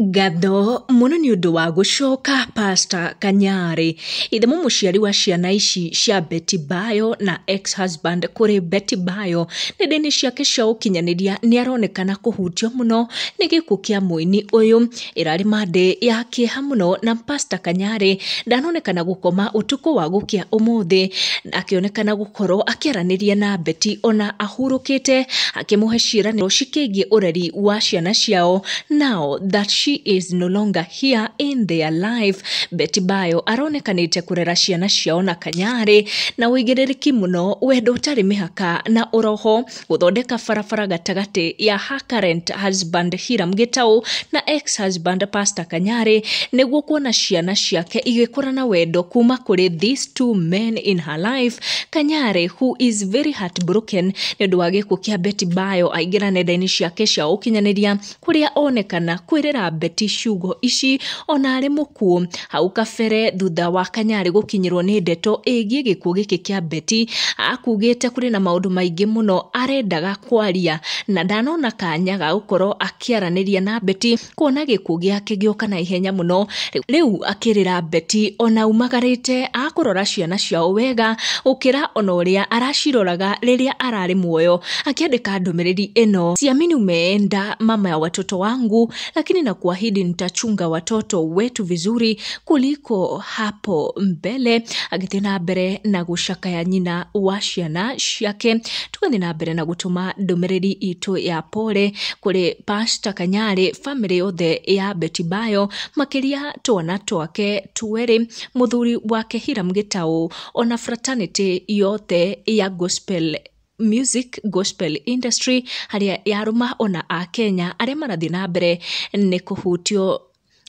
Ngatho mũno nĩ ũndũ wa gũcoka Pastor Kanyarĩ, ithe mũmũciari wa ciana ici cia Betty Bayo na ex-husband kũrĩ Betty Bayo. Nenda-inĩ ciake cia ũkinyanĩria nĩ aronekana kũhutio mũno nĩ gĩkuũ kĩa mũini ũyũ. Ĩrarĩ Monday ya kĩeha mũno na Pastor Kanyarĩ ndanonekana gũkoma ũtukũ wa gũkĩa ũmũthĩ, akĩonekana gũkorwo akĩaranĩria na Betty ona ahurũkĩte, akĩmũhe ciĩranĩro cikĩgiĩ ũreri wa ciana ciao now that she is no longer here in their life. Betty Bayo aronekanĩte kũrera ciana ciao na Kanyarĩ na ũigĩrĩrĩki mũno, wendo ũtarĩ mĩhaka na ũroho gũthondeka barabara gatagatĩ ya her current husband Hiram Gitau na ex-husband Pastor Kanyarĩ nĩguo kuona ciana ciake igĩkũra na wendo kuma kũrĩ these two men in her life. Kanyarĩ, who is very heartbroken nĩ ũndũ wa gĩkuũ kĩa Betty Bayo, aingĩra nenda-inĩ ciake cia ũkinyanĩria kũrĩa onekana kwĩrĩra Betty ciugo ici ona arĩ mũkuũ. Hau kabere thutha wa Kanyarĩ gũkinyĩrwo nĩ ndeto ĩgiĩ gĩkuũ gĩkĩ kĩa Betty, akugĩte kũrĩ na maũndũ maingĩ mũno arendaga kwaria na ndanona kanya ga gũkorwo akĩaranĩria na Betty kuona gĩkuũ gĩake gĩoka na ihenya mũno. Rĩu akĩrĩra Betty ona umagarĩte akũrora ciana ciao wega gũkĩra ona ũrĩa araciroraga rĩrĩa ararĩ muoyo. Akĩandĩka ndũmĩrĩri ĩno: siamini umeenda mama ya watoto wangu, lakini nakuahidi nitachunga watoto wetu vizuri kuliko hapo mbele. Agĩthiĩ na mbere na gũcakaya nyina wa ciana ciake. Tũgathiĩ na mbere na gũtũma ndũmĩrĩri itũ ya pole kũrĩ Pastor Kanyarĩ, famĩlĩ yothe ya Betty Bayo, makĩria twana twake twĩrĩ, mũthuri wake Hiram Gitau, ona fraternity yothe ya gospel music, gospel industry harĩa yarũma, ona akenya arĩa marathiĩ na mbere nĩ kũhutio,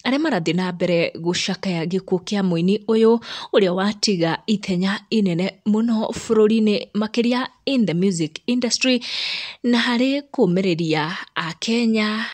arĩa marathiĩ na mbere gũcakaya gĩkuũ kĩa mũini ũyũ ũrĩa watiga ithenya inene mũno bũrũri-inĩ, makĩria in the music industry na harĩ kũmĩrĩria akenya.